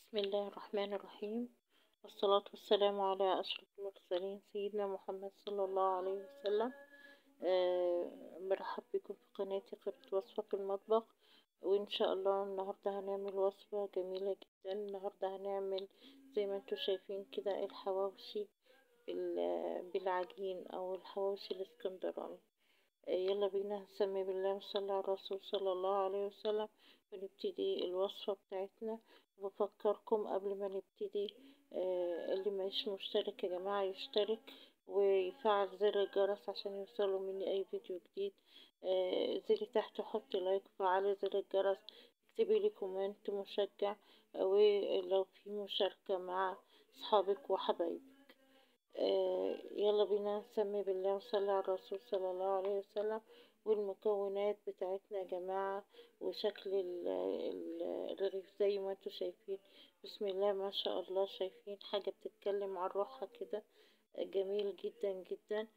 بسم الله الرحمن الرحيم، والصلاة والسلام على أشرف المرسلين سيدنا محمد صلى الله عليه وسلم. مرحب بكم في قناتي قناة وصفة في المطبخ، وإن شاء الله النهاردة هنعمل وصفة جميلة جدا. النهاردة هنعمل زي ما انتم شايفين كده الحواوشي بالعجين أو الحواوشي الاسكندراني. يلا بينا نسمي بالله ونصلي على الرسول صلى الله عليه وسلم ونبتدي الوصفة بتاعتنا. وبفكركم قبل ما نبتدي، اللي مش مشترك يا جماعة يشترك ويفعل زر الجرس عشان يوصلوا مني اي فيديو جديد. انزلي تحت حطي like وفعلي زر الجرس، اكتبي لي comment مشجع، ولو في مشاركة مع اصحابك وحبايبك. يلا بينا نسمي بالله ونصلي على الرسول صلى الله عليه وسلم. والمكونات بتاعتنا يا جماعة وشكل الرغيف زي ما انتوا شايفين، بسم الله ما شاء الله، شايفين حاجة بتتكلم عن روحها كده، جميل جدا جدا،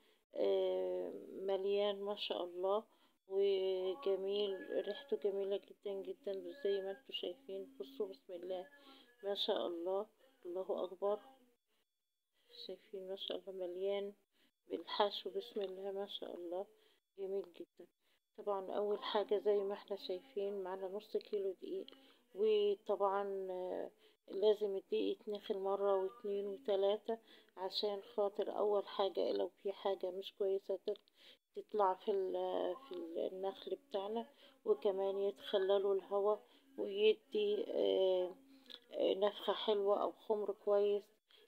مليان ما شاء الله وجميل، ريحته جميلة جدا جدا زي ما انتوا شايفين. بصوا بسم الله ما شاء الله، الله أكبر، شايفين ما شاء الله مليان بالحشو، بسم الله ما شاء الله، جميل جدا. طبعا اول حاجة زي ما احنا شايفين معانا نص كيلو دقيق، وطبعا لازم الدقيق يتنخل مرة واتنين وتلاتة عشان خاطر اول حاجة لو في حاجة مش كويسة تطلع في النخل بتاعنا، وكمان يتخللوا الهواء ويدي نفخة حلوة او خمر كويس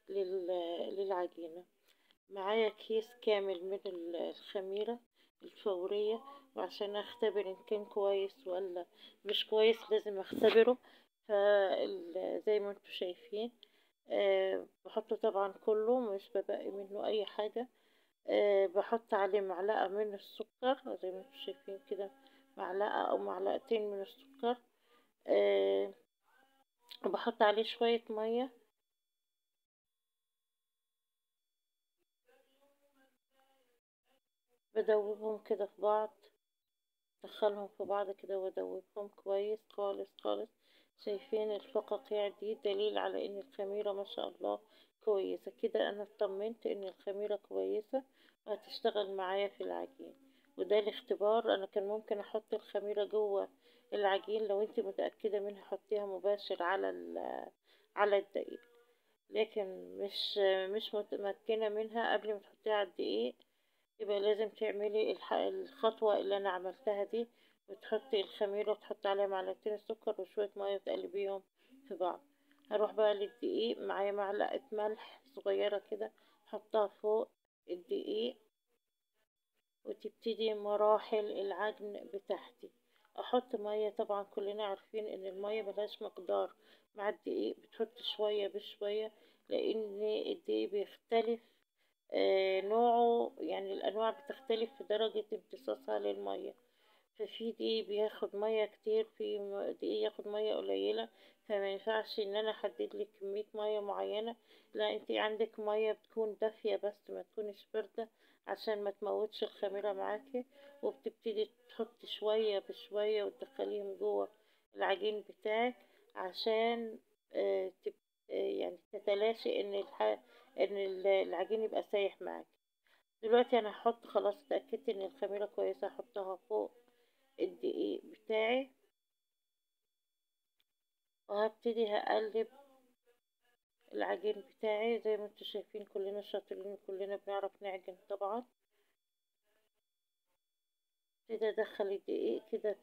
للعجينة. معايا كيس كامل من الخميرة الفورية، وعشان اختبر ان كان كويس ولا مش كويس لازم اختبره. فزي ما انتم شايفين بحطه طبعا كله، مش ببقي منه اي حاجة. بحط عليه معلقة من السكر زي ما انتم شايفين كده، معلقة او معلقتين من السكر. وبحط عليه شوية مية، بدوبهم كده في بعض، ادخلهم في بعض كده وادوبهم كويس خالص خالص. شايفين الفقاقيع دي دليل على ان الخميرة ما شاء الله كويسة كده. انا اطمنت ان الخميرة كويسة وهتشتغل معايا في العجين، وده الاختبار. انا كان ممكن احط الخميرة جوه العجين، لو انت متأكدة منها حطيها مباشر على الدقيق، لكن مش متمكنة منها قبل ما تحطيها على الدقيق يبقى لازم تعملي الخطوة اللي انا عملتها دي، وتحطي الخميرة وتحطي عليها معلقتين السكر وشوية مية وتقلبيهم في بعض. هروح بقى للدقيق، معايا معلقة ملح صغيرة كده حطها فوق الدقيق، وتبتدي مراحل العجن بتاعتي. احط مية، طبعا كلنا عارفين ان المية ملهاش مقدار مع الدقيق، بتحط شوية بشوية لان الدقيق بيختلف نوعه، يعني الانواع بتختلف في درجة امتصاصها للمية. ففي دقيق بياخد مية كتير، في دقيق ياخد مية قليلة، فما ينفعش ان انا احدد لك كمية مية معينة. لا، انت عندك مية بتكون دافية بس ما تكونش باردة عشان ما تموتش الخميرة معاكي. وبتبتدي تحطي شوية بشوية وتدخليهم جوه العجين بتاعك عشان يعني تتلاشي ان العجين يبقى سايح معاك. دلوقتي انا هحط، خلاص اتاكدت ان الخميره كويسه، هحطها فوق الدقيق بتاعي وهبتدي هقلب العجين بتاعي. زي ما انتم شايفين كلنا شاطرين وكلنا بنعرف نعجن طبعا. ابتدي ادخل الدقيق كده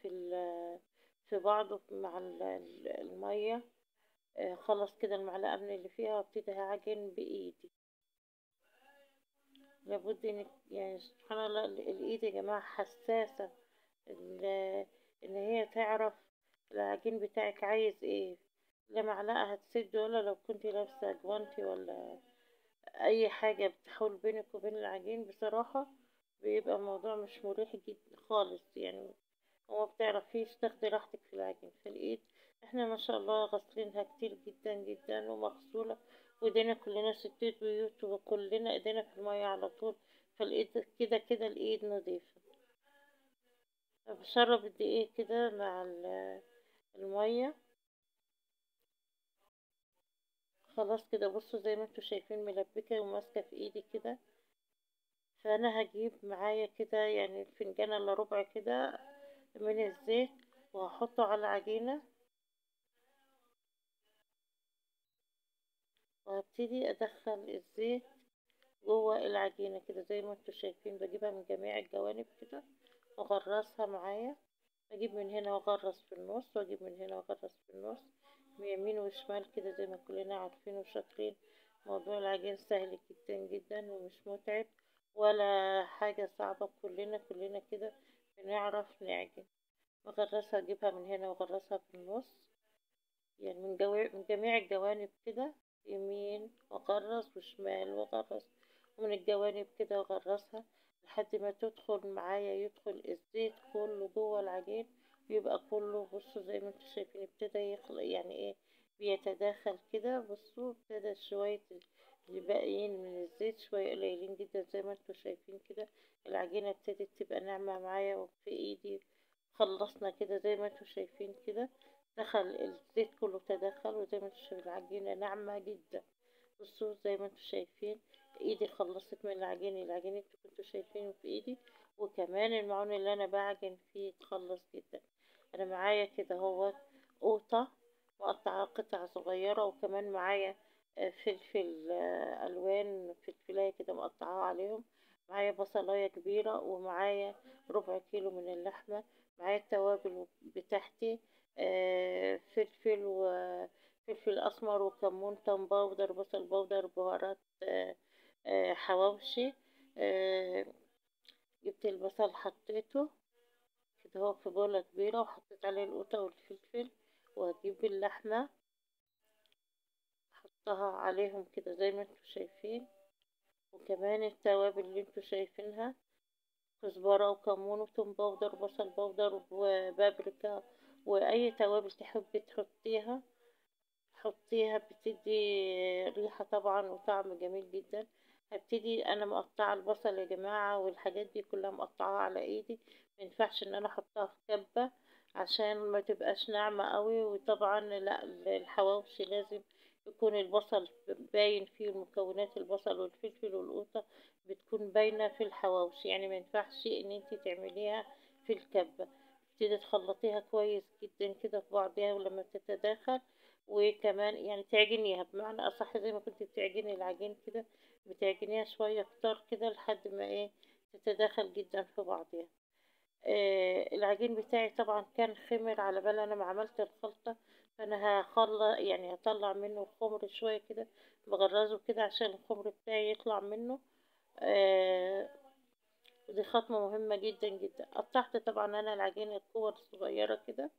في بعضه مع الميه. خلص كده المعلقه من اللي فيها، وابتدي هعجن بايدي. لابد ان يعني سبحان الله الايد يا جماعه حساسه ان هي تعرف العجين بتاعك عايز ايه. لا معلقه هتسد، ولا لو كنت لابسه جوانتي ولا اي حاجه بتحول بينك وبين العجين، بصراحه بيبقى الموضوع مش مريح جدا خالص، يعني وما بتعرفيش تاخدي راحتك في العجين. في الايد احنا ما شاء الله غسلينها كتير جدا جدا ومغسولة، وايدينا كلنا ستات بيوت وكلنا ايدينا في المية على طول، فالايد كده كده الايد نظيفة. بشرب الدقيق كده مع المية. خلاص كده بصوا زي ما انتوا شايفين ملبكة وماسكة في ايدي كده. فانا هجيب معايا كده يعني فنجان الا ربع كده من الزيت، وهحطه على العجينة، وهبتدي ادخل الزيت جوه العجينة كده زي ما انتوا شايفين. بجيبها من جميع الجوانب كده واغرسها معايا، بجيب من هنا واغرس في النص، واجيب من هنا واغرس في النص، من يمين وشمال كده زي ما كلنا عارفين وشاطرين. موضوع العجين سهل جدا جدا ومش متعب ولا حاجة صعبة، كلنا كده بنعرف نعجن. بغرسها، اجيبها من هنا واغرسها في النص، يعني من جميع الجوانب كده، يمين واغرس وشمال واغرس، ومن الجوانب كده واغرسها لحد ما تدخل معايا، يدخل الزيت كله جوه العجين ويبقى كله. بصوا زي ما انتوا شايفين ابتدى يخلق، يعني ايه، بيتداخل كده. بصوا ابتدى شوية اللي باقيين من الزيت، شوية قليلين جدا زي ما انتوا شايفين كده. العجينة ابتدت تبقى ناعمة معايا وفي ايدي. خلصنا كده زي ما انتوا شايفين كده، دخل الزيت كله تداخل، وزي ما انتوا شايفين العجينة ناعمة جدا. بصوا زي ما انتوا شايفين ايدي خلصت من العجين، العجين انتوا كنتوا شايفينه في ايدي، وكمان المعون اللي انا بعجن فيه اتخلص جدا. انا معايا كده هو قوطة مقطعة قطع صغيرة، وكمان معايا فلفل الوان، فلفلاية كده مقطعاها عليهم، معايا بصلاية كبيرة، ومعايا ربع كيلو من اللحمة، معايا التوابل بتاعتي، فلفل وفلفل اسمر وكمون، توم powder، بصل powder، بهارات، حواوشي. جبت البصل حطيته كده هو في بولة كبيرة، وحطيت عليه القوطة والفلفل، وهجيب اللحمة احطها عليهم كده زي ما انتوا شايفين، وكمان التوابل اللي انتوا شايفينها، كزبرة وكمون وتوم powder، بصل powder، وبابريكا، واي توابل تحبي تحطيها حطيها، بتدي ريحة طبعا وطعم جميل جدا. هبتدي انا مقطعه البصل يا جماعة، والحاجات دي كلها مقطعاها على ايدي، مينفعش ان انا احطها في كبة عشان ما تبقاش ناعمة قوي. وطبعا لا، الحواوشي لازم يكون البصل باين فيه، المكونات البصل والفلفل والقوطة بتكون باينة في الحواوشي، يعني ما ينفعش ان انتي تعمليها في الكبة. تبتدي تخلطيها كويس جدا كده في بعضها، ولما بتتداخل وكمان يعني تعجنيها بمعنى اصح زي ما كنت بتعجني العجين كده، بتعجنيها شوية اكتر كده لحد ما ايه تتداخل جدا في بعضها. العجين بتاعي طبعا كان خمر على بال انا ما عملت الخلطة، فانا هخلط يعني هطلع منه الخمر شوية كده، بغرزه كده عشان الخمر بتاعي يطلع منه. ودي خطوة مهمة جدا جدا. قطعت طبعا انا العجينة الكور الصغيرة كده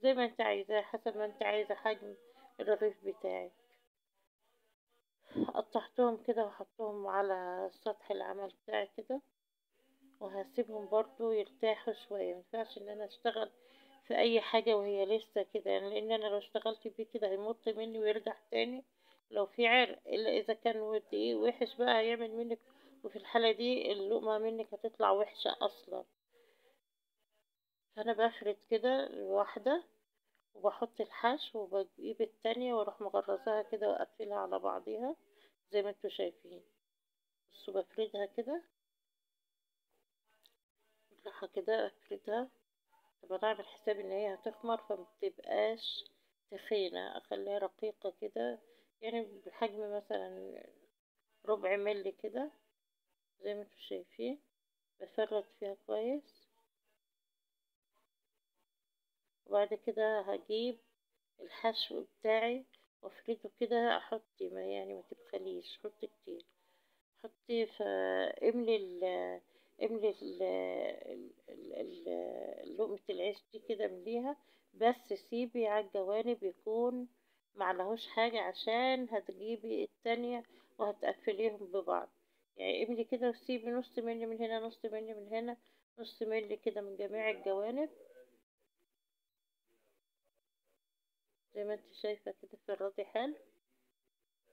زي ما انت عايزاها، حسب ما انت عايزة حجم الرغيف بتاعك. قطعتهم كده وحطهم على سطح العمل بتاعي كده، وهسيبهم برضو يرتاحوا شوية. مينفعش ان انا اشتغل في اي حاجة وهي لسه كده، يعني لان انا لو اشتغلت بيه كده هيمط مني ويرجع تاني لو في عرق، الا اذا كان دقيق وحش بقى هيعمل منك، وفي الحالة دي اللقمة منك هتطلع وحشة اصلا. فانا بفرد كده الواحدة وبحط الحشو، وبجيب التانية واروح مغرزاها كده واقفلها على بعضيها زي ما انتوا شايفين. بصوا بفردها كده بالراحة كده، افردها. طب انا اعمل حسابي ان هي هتخمر فمتبقاش تخينة، اخليها رقيقة كده، يعني بحجم مثلا ربع ملي كده زي ما انتوا شايفين. بفرد فيها كويس، وبعد كده هجيب الحشو بتاعي وافرده كده. احطي ما يعني ما تبخليش، حطي كتير، حطي في املي املي لقمة العيش دي كده، امليها، بس سيبي على الجوانب يكون معلهوش حاجة عشان هتجيبي التانية وهتقفليهم ببعض. يعني املي كده وسيبي نص ملي من هنا، نص ملي من هنا، نص ملي كده من جميع الجوانب زي ما انت شايفة كده. فردي حلو،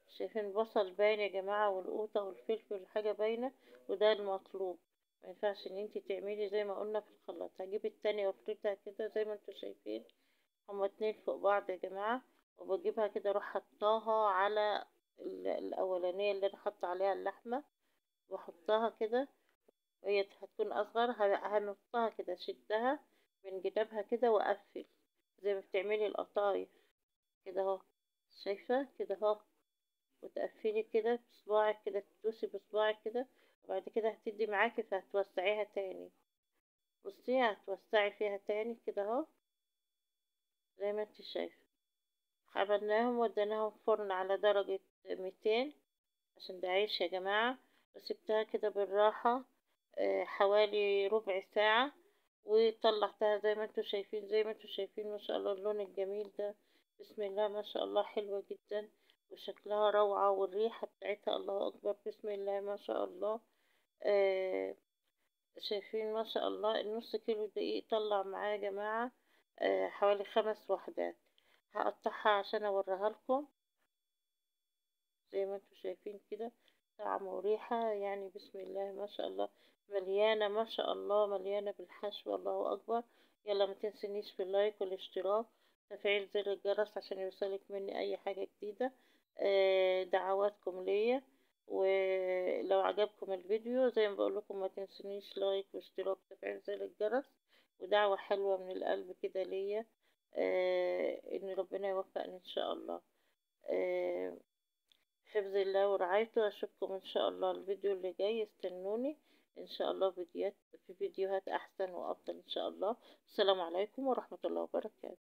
شايفين البصل باين يا جماعة، والقوطة والفلفل والحاجة باينة، وده المطلوب. ما ينفعش ان انت تعملي زي ما قلنا في الخلاط. هجيب التانية وافردها كده زي ما انتوا شايفين، هما اتنين فوق بعض يا جماعة. وبجيبها كده اروح حطاها على الاولانية اللي انا حاطه عليها اللحمة، واحطها كده، وهي هتكون اصغر. هنطها كده، شدها من جنابها كده واقفل زي ما بتعملي القطايف كده اهو، شايفه كده اهو، وتقفلي كده بصباعك كده، تدوسي بصباعك كده، وبعد كده هتدي معاكي فهتوسعيها تاني. بصي هتوسعي فيها تاني كده اهو زي ما انت شايفه. عملناهم وديناهم فرن على درجة 200 عشان ده عيش يا جماعة، وسبتها كده بالراحة حوالي ربع ساعة، وطلعتها زي ما انتوا شايفين. زي ما انتوا شايفين ما شاء الله اللون الجميل ده، بسم الله ما شاء الله، حلوة جدا وشكلها روعة، والريحة بتاعتها الله أكبر، بسم الله ما شاء الله. شايفين ما شاء الله النص كيلو دقيق طلع معايا يا جماعة حوالي 5 وحدات. هقطعها عشان اوريها لكم. زي ما انتوا شايفين كده طعم وريحة يعني بسم الله ما شاء الله، مليانة ما شاء الله، مليانة بالحشو، الله أكبر. يلا ما تنسنيش في ال like والاشتراك، تفعيل زر الجرس عشان يوصلك مني أي حاجة جديدة. دعواتكم ليا، ولو عجبكم الفيديو زي ما بقول لكم ما تنسونيش like واشتراك وتفعيل زر الجرس، ودعوة حلوة من القلب كده ليا ان ربنا يوفقني ان شاء الله. حفظ الله ورعايته. اشوفكم ان شاء الله الفيديو اللي جاي، استنوني ان شاء الله في فيديوهات احسن وافضل ان شاء الله. السلام عليكم ورحمة الله وبركاته.